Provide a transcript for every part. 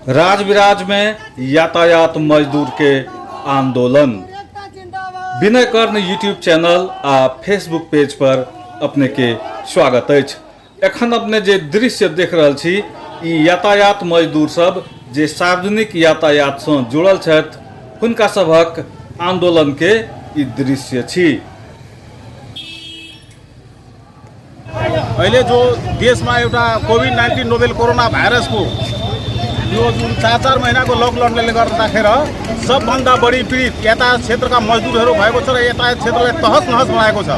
राजविराज में यातायात मजदूर के आंदोलन। विनय कर्ण यूट्यूब चैनल आ फेसबुक पेज पर अपने के स्वागत अछि। एखन अपने जे दृश्य देख रहल छी ई यातायात मजदूर सब जे सार्वजनिक यातायात से जुड़ल छथि हुनका सभक आंदोलन के ई दृश्य छी। अहिले जो देश में एउटा कोभिड-19 नोवेल कोरोना भाइरस को यो जुन 4 महीनाको लकडाउनले गर्दाखेरि सबभन्दा बढी पीडित यातायात क्षेत्रका मजदुरहरू भएको छ र यातायात क्षेत्रलाई तहस नहस बनाएको छ।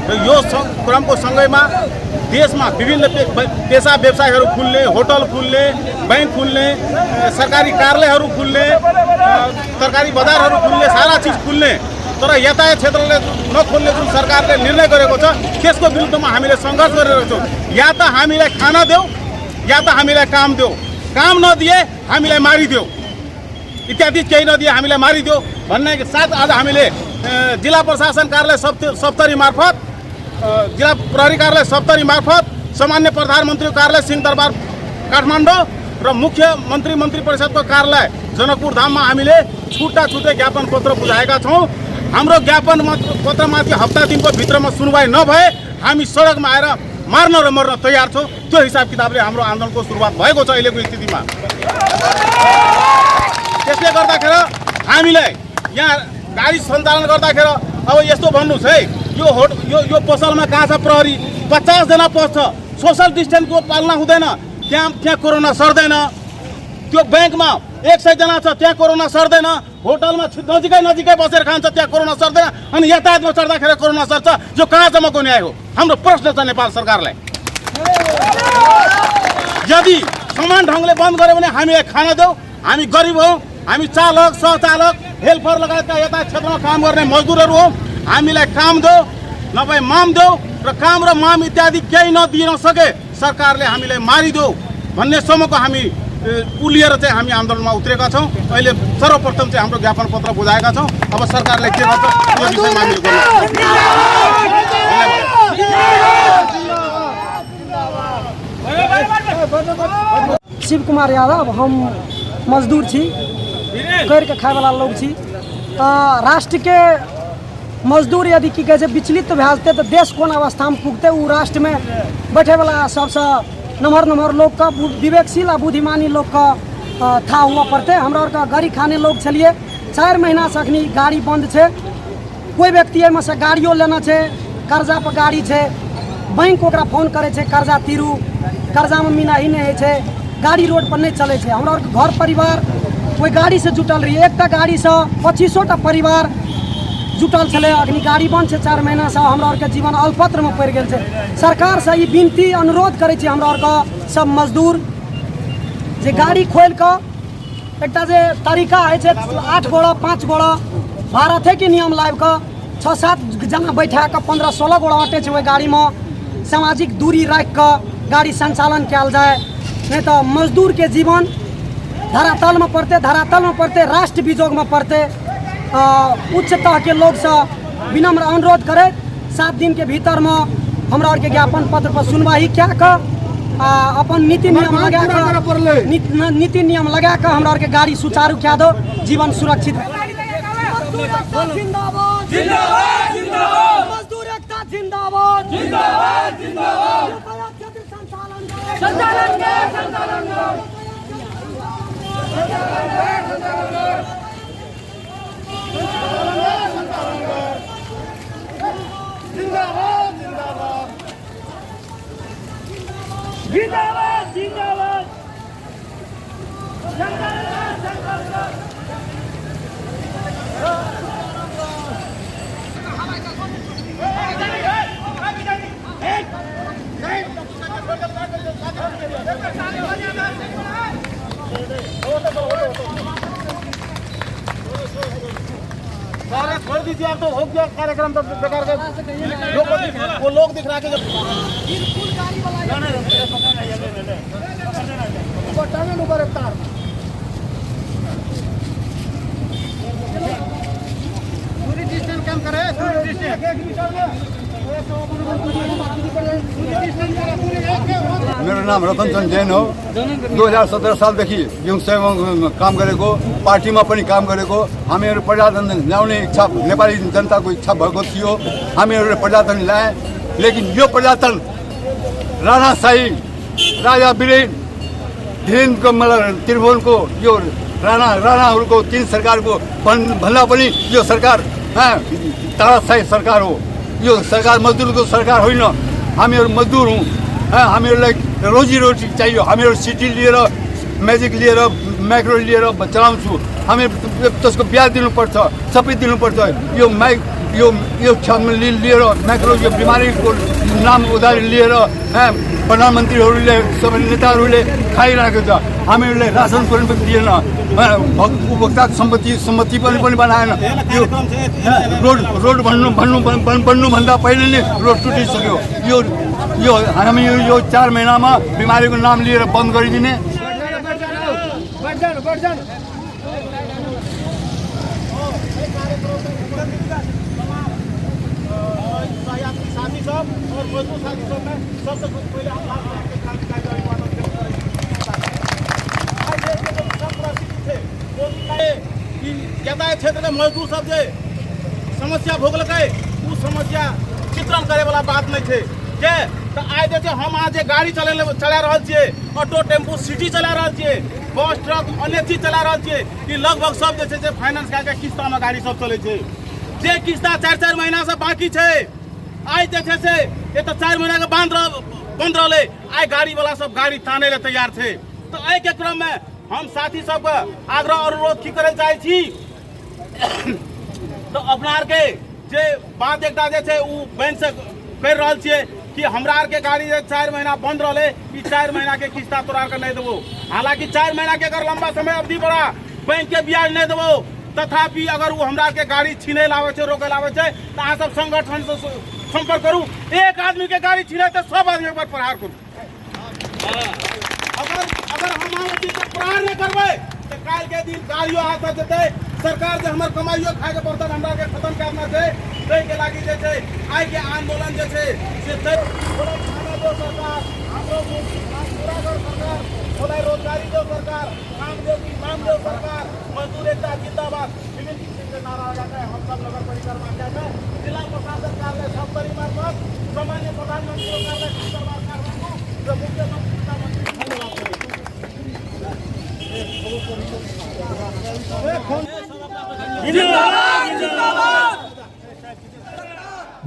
र यो क्रमको सँगैमा देशमा विभिन्न पेसा व्यवसायहरू खुल्ने, होटल खुल्ने, बैंक खुल्ने, सरकारी कार्यालयहरू खुल्ने, तरकारी बजारहरू खुल्ने, सारा चीज खुल्ने, तर यातायात क्षेत्रले नखोल्ने जुन सरकारले निर्णय गरेको छ त्यसको विरुद्धमा हामीले सङ्घर्ष गरिरहेका छौँ। या त हामीलाई खाना देऊ या त हामीलाई काम देऊ, काम नदिए हामीलाई मारिदेऊ, इत्यादि केही नदिए हामीलाई मारिदेऊ भन्ने साथ आज हामीले जिल्ला प्रशासन कार्यालय सप्तरी मार्फत, जिल्ला प्रहरी कार्यालय सप्तरी मार्फत, सामान्य प्रधानमन्त्री कार्यालय सिंहदरबार काठमाडौँ र मुख्यमन्त्री मन्त्री परिषदको कार्यालय जनकपुर धाममा हामीले छुट्टा छुट्टै ज्ञापन पत्र बुझाएका छौँ। हाम्रो ज्ञापन पत्रमाथि हप्ता दिनको भित्रमा सुनवाई नभए हामी सडकमा आएर मार्न र मर्न तयार छौँ। त्यो हिसाब किताबले हाम्रो आन्दोलनको सुरुवात भएको छ अहिलेको स्थितिमा। त्यसले गर्दाखेरि हामीलाई यहाँ गाडी सञ्चालन गर्दाखेरि अब यस्तो भन्नुहोस् है, यो पसलमा कहाँ छ प्रहरी, 50 जना पस्छ, सोशल डिस्टेन्सको पालना हुँदैन, त्यहाँ कोरोना सर्दैन। त्यो बैंकमा 100 जना छ, त्यहाँ कोरोना सर्दैन। होटलमा नजिकै बसेर खान्छ, त्यहाँ कोरोना सर्दैन। अनि यातायातमा चढ्दाखेरि कोरोना सर्छ। जो कहाँसम्मको न्याय हो? हाम्रो प्रश्न छ नेपाल सरकारलाई। यदि समान ढङ्गले बन्द गर्यो भने हामीलाई खाना देऊ, हामी गरिब हौँ, हामी चालक सहचालक हेल्पर लगायतका यातायात क्षेत्रमा काम गर्ने मजदुरहरू हौँ, हामीलाई काम देऊ नभए माम देऊ र काम र माम इत्यादि केही नदिन सके सरकारले हामीलाई मारिदेऊ भन्ने सम्मको हामी उलिएर चाहिँ हामी आन्दोलनमा उत्रेका छौँ। अहिले सर्वप्रथम चाहिँ हाम्रो ज्ञापन पत्र बुझाएका छौँ। अब सरकारले के गर्छ त्यो विषयमा हामीले गर्नु। शिव कुमार यादव, हम मजदूर छी, कर के खाए वाला लोग छी। राष्ट्र के मजदूर यदि की कहे विचलित भए जेतै तऽ देश कोन अवस्था में पुगतै? उ राष्ट्र में बैठे वाला सबसे नम्हर लोग का, विवेकशील आ बुद्धिमानी लोग का था हुआ पड़ते। हमरा और का गाड़ी खाने लोग छलिए, 4 महीना से अखनी गाड़ी बंद है। कोई व्यक्ति एहिमे से गाड़ियों लेना है, कर्जा पर गाड़ी है, बैंक ओकरा फोन करे छै कर्जा तीरू, कर्जा में मिनाही नहीं है, गाड़ी रोड पर नहीं चले छै। हमरा और घर परिवार कोई गाड़ी से जुटल रही, एकटा गाड़ी से 2500टा परिवार जुटल छले। अखनी गाड़ी बंद है 4 महीना से। हमरा और के जीवन अल्पत्र में पड़ गए छै। सरकार से ई विनती अनुरोध करे छी हमरा और के सब मजदूर जे गाड़ी खोल के एकटा जे तरीका है 8 गोड़ा 5 गोड़ा भारत के नियम लाइव के 6-7 जना बैठा के 15-16 गोड़ा अटे छै। गाड़ी में सामाजिक दूरी रख के गाड़ी संचालन कल जाए, नहीं तो मजदूर के जीवन धरातल में पड़ते, राष्ट्र विजोग में पड़ते। उच्च तह के लोग से विनम्र अनुरोध करे 7 दिन के भीतर में हमरा और के ज्ञापन पत्र पर सुनवाई क्या कर अपन नीति नियम लगा के हमरा और के गाड़ी सुचारू क्या दो, जीवन सुरक्षित। मजदूर एकता जिंदाबाद, जिंदाबाद जिंदाबाद। जिंदाबाद जिंदाबाद छोड़ दीजिए, आप तो हो गया कार्यक्रम, तो बेकार का वो लोग दिख रहा है पूरी डिस्टेंस कम करे, मेरो नाम रतन चंद जैन हो। 2017 सालदेखि युङ सेवामा काम गरेको, पार्टीमा पनि काम गरेको। हामीहरू प्रजातन्त्र ल्याउने इच्छा नेपाली जनताको इच्छा भएको थियो। हामीहरूले प्रजातन्त्र ल्याए, लेकिन यो प्रजातन्त्र राणाशाही राजा वीरेन्द्रको मतलब त्रिभुवनको यो राणाहरूको 3 सरकारको भन्दा पनि यो सरकार ताराशाही सरकार हो। यो सरकार मजदुरको सरकार होइन। हामीहरू मजदुर हौँ। हामीहरूलाई रोजीरोटी चाहियो। हामीहरू सिटी लिएर, म्याजिक लिएर, माइक्रो लिएर चलाउँछु। हामी त्यसको ब्याज दिनुपर्छ, सबै दिनुपर्छ। यो क्षमा लिएर माइक्रो यो बिमारीको नाम उधारी लिएर प्रधानमन्त्रीहरूले सबै नेताहरूले खाइरहेको छ। हामीहरूलाई रासन पनि दिएन, उपभोक्ता सम्पत्ति पनि बनाएन। यो रोड बन्नुभन्दा पहिले नै रोड टुटिसक्यो। यो हामी यो 4 महिनामा बिमारीको नाम लिएर बन्द गरिदिने। साथी सब और मजदूर साथी सब में सबसे पहले हम यातायात क्षेत्र में मजदूर सब जे समस्या भोगल उ समस्या चित्रण करे वाला बात नहीं थे के तो आइ जे हम आज गाड़ी चला रहा छे, ऑटो टेम्पू सिटी चला रहा छे, बस ट्रक अन्य चीज चला रहा छे कि लगभग सब जे फाइनेंस के किस्ता में गाड़ी सब चले छे। जे किस्ता 4-4 महीना से बाकी छे, आज देखे से ये तो 4 महीना के बंद रहे। आज गाड़ी वाला सब गाड़ी ताने ले तैयार थे। तो आई के क्रम में हम साथी सब आग्रह अनुरोध की करे चाहे छी तो अपना आर के जे बात एकटा जे छे उ बैंक से कर रहल छिए कि हमरा आर के गाड़ी 4 महीना बंद रहे, ई 4 महीना के किस्ता तोरा के नहीं देबो। हालांकि 4 महीना के अगर लंबा समय अवधि बड़ा बैंक के ब्याज नहीं देबो, तथापि अगर वो हमरा के गाड़ी छीने लावे छे, रोके लावे छे तो अहाँ सब संगठन से संपर्क करू। एक आदमी के गाड़ी छीने तो सब आदमी पर प्रहार करू। अगर हम प्रहार नहीं करबे तो काल के दिन गाड़ियों हाथ जते सरकार जे हमर कमाइयो खाए के बर्तन हमरा के खत्म करना छे। तै के लागि जे छे आइ के आंदोलन जे छे से खाना दो सरकार, हमरो पूरा कर सरकार, बोले रोजगारी दो सरकार, काम दो की मांग दो सरकार, मजदूर एकता जिंदाबाद। विभिन्न किस्म के नारा लगाते हैं। हम सब नगर परिक्रमा कहते हैं। जिला प्रशासन कार्यालय सब परिमार्फत सामान्य प्रधानमंत्री कार्यालय जिंदाबाद कार्यालय जो मुख्यमंत्री धन्यवाद करें।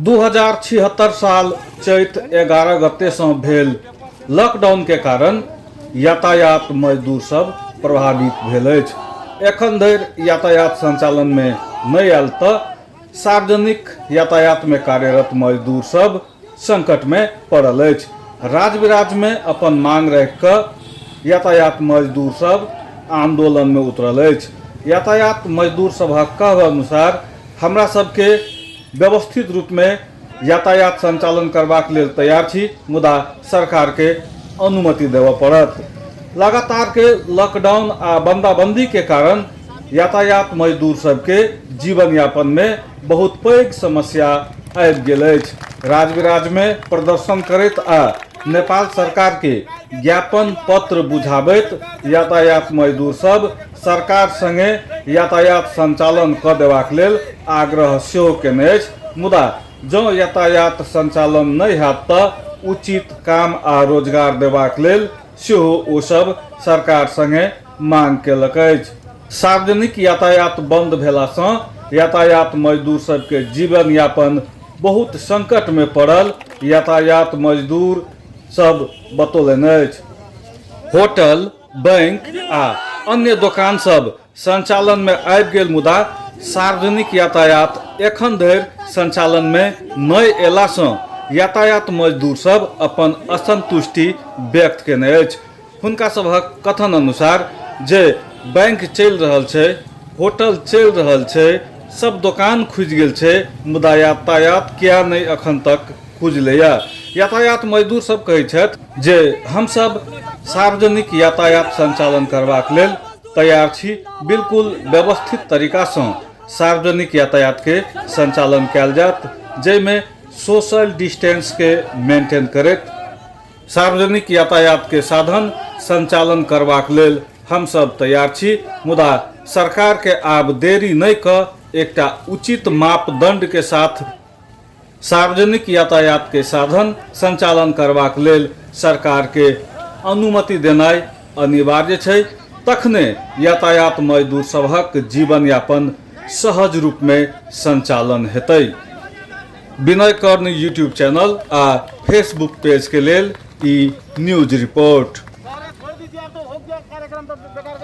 2076 साल चैत 11 गते सँ भेल लॉकडाउन के कारण यातायात मजदूर सब प्रभावित भेल अछि। एखन धरि यातायात संचालन में नहीं आयल तऽ सार्वजनिक यातायात में कार्यरत मजदूर सब संकट में पड़ल अछि। राज बिराज में अपन मांग रख कऽ यातायात मजदूर सब आंदोलन में उतरल अछि। यातायात मजदूर सभक कहब अनुसार हमरा सबके व्यवस्थित रूप में यातायात संचालन करबाक लेल तैयार छी, मुदा सरकार के अनुमति देबऽ पड़त। लगातार के लॉकडाउन आ बंदाबंदी के कारण यातायात मजदूर सबके जीवन यापन में बहुत पैघ समस्या आबि गेल अछि। राज बिराज में प्रदर्शन करैत आ नेपाल सरकार के ज्ञापन पत्र बुझाबैत यातायात मजदूर सब सरकार संगे यातायात संचालन कऽ देबाक लेल आग्रह सेहो केने अछि। मुदा जँ यातायात संचालन नहीं हैत तऽ उचित काम आ रोजगार देबाक लेल सेहो ओ सब सरकार संगे मांग केलक अछि। सार्वजनिक यातायात बंद भेला सँ यातायात मजदूर सबके जीवन यापन बहुत संकट में पड़ल यातायात मजदूर सब बतौलनि अछि। होटल, बैंक आ अन्य दुकान सब संचालन में आबि गेल, मुदा सार्वजनिक यातायात एखन धरि संचालन में नहि अयला सँ यातायात मजदूर सब अपन असंतुष्टि व्यक्त केने अछि। हुनका सभक कथन अनुसार जे बैंक चलि रहल छै, होटल चलि रहल छै, सब दुकान खुजि गेल छै, मुदा यातायात किया नहीं अखन तक खुजलैया। यातायात मजदूर सब कहै छथि जे हम सब सार्वजनिक यातायात संचालन करबाक लेल तैयार छी। बिल्कुल व्यवस्थित तरीका सँ सार्वजनिक यातायात के संचालन कयल जायत, जाहिमे सोशल डिस्टेंस के मेंटेन करैत सार्वजनिक यातायात के साधन संचालन करबाक लेल हम सब तैयार छी, मुदा सरकार के आब देरी नहीं क एकटा उचित मापदंड के साथ सार्वजनिक यातायात के साधन संचालन करबाक लेल सरकार के अनुमति देनाइ अनिवार्य छै। तखने यातायात मजदूर सभक जीवन यापन सहज रूप में संचालन हेतै। विनय कर्ण यूट्यूब चैनल आ फेसबुक पेज के लेल ई न्यूज रिपोर्ट। छोड़ दीजिए, अब तो हो गया कार्यक्रम, तो बेकार